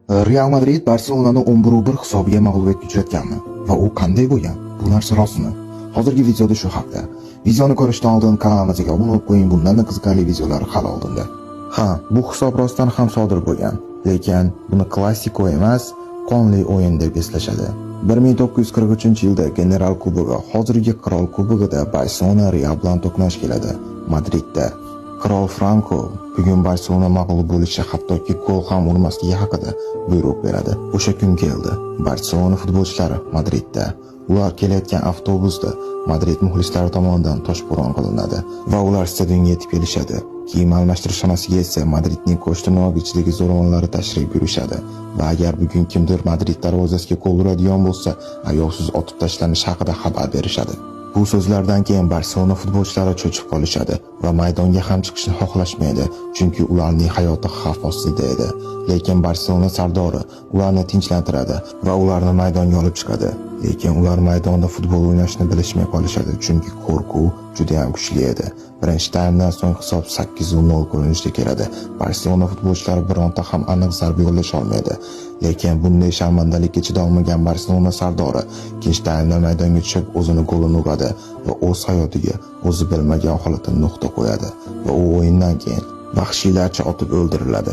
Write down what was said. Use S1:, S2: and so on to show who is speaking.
S1: Real Madrid Barselonani 11-1 hisobiga mag'lubiyatga uchratganmi? Va u qanday bo'lgan? Bu narsa rostmi? Hozirgi videoda shu haqda. Videoni ko'rishdan oldin kanalimizga obuna bo'lib qo'ying, bundan qiziqarli videolar hali oldinda. Ha, bu hisob rostdan ham sodir bo'lgan, lekin buni klassiko emas, qonli o'yin deb eslashadi. 1943-yilda General Kubogi, hozirgi Qirol Kubogida Barselona Real bilan to'qnash keladi Madridda. Qirol Franko bugun Barselona mag'lub bo'lishi, hattoki gol ham urmasligi haqida buyruq beradi. O'sha kun keldi. Barselona futbolchilari Madridda. Ular kelayotgan avtobusda Madrid muxlislari tomonidan toshbo'ron qilinadi va ular stadionga yetib kelishadi. Kiyim almashtirish xonasiga esa Madridning qo'sh-tirnog'i ichidagi zo'ravonlari tashrif buyurishadi va agar bugun kimdir Madrid darvozasiga gol uradigan bo'lsa, ayovsiz otib tashlanishi haqida xabar berishadi. Bu so'zlardan keyin Barselona futbolchilari cho'chib qolishadi va maydonga ham chiqishni xohlashmaydi, chunki ularning hayoti xavf ostida edi. Lekin Barselona sardori ularni tinchlantiradi va ularni maydonga olib chiqadi. Lekin ular maydonda futbol o'ynashni bilishmay qolishadi, chunki qo'rquv juda ham kuchli edi. Birinchi taymdan so'ng hisob 8-0 ko'rinishda keladi. Barselona futbolchilari bironta ham aniq zarba yo'llasha olmaydi. Lekin bunday sharmandalikka chidolmagan Barselona sardori ikkinchi taymda maydonga tushib o'zini golini uradi va o'z hayotiga o'zi bilmagan holatda nuqta qo'yadi va u o'yindan keyin vahshiylarcha otib o'ldiriladi.